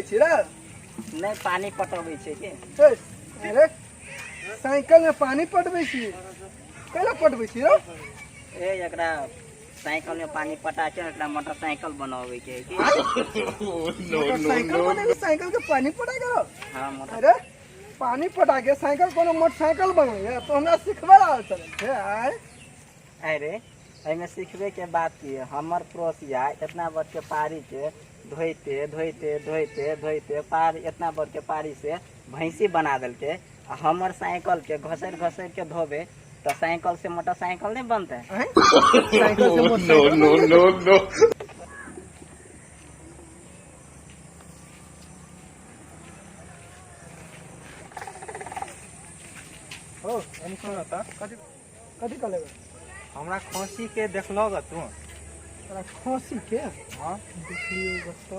छी रे? नहि, पानी पटबै छै के। हे, अरे साइकिल में पानी पटबै छी? कैला पटबै छी रे? ए, एकरा साइकिल में पानी पटा के एकरा मोटरसाइकिल बनावे के है की। मोटरसाइकिल बनेबी? साइकिल के पानी पटा के रो? हाँ, मोटर। अरे, पानी पटा के साइकिल कोनो मोटरसाइकिल बनैया? तो हमरा सिखबै ला चलै छै आय। अरे, एहिमे सिखबे के बात की है? हमर पड़ोसिया इतना बड़ के पारी के धोइते धोइते धोइते धोइते पार इतना बड़ के पारी से भैंसी बना देलकै, आ हमर साइकिल के घसरि घसरि के धोबे तऽ साइकिल से मोटरसाइकिल नहि बनतै? आँय? साइकिल से मोटरसाइकिल no, बन no, जेतै? no. हो। एने सुन त। कथी कथी कह लेबै? हमरा खसी के देखलो ग तू? तोरा खसी के? हाँ। देखलियौ बच्चा।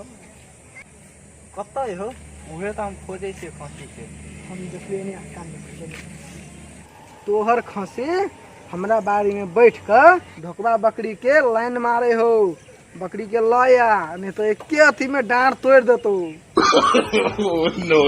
कतऽ हो? उहे तऽ हम खोजै छियै खसी के। हम देखलियै नहि कान में खसलै। तोहर खसी हमरा बाड़ी में बैठ कऽ ढोकबा बकरी के लाइन मारे हो। बकरी के लऽ आ, नहीं तो एके अथी में डाँड़ तोड़ देतौ। No,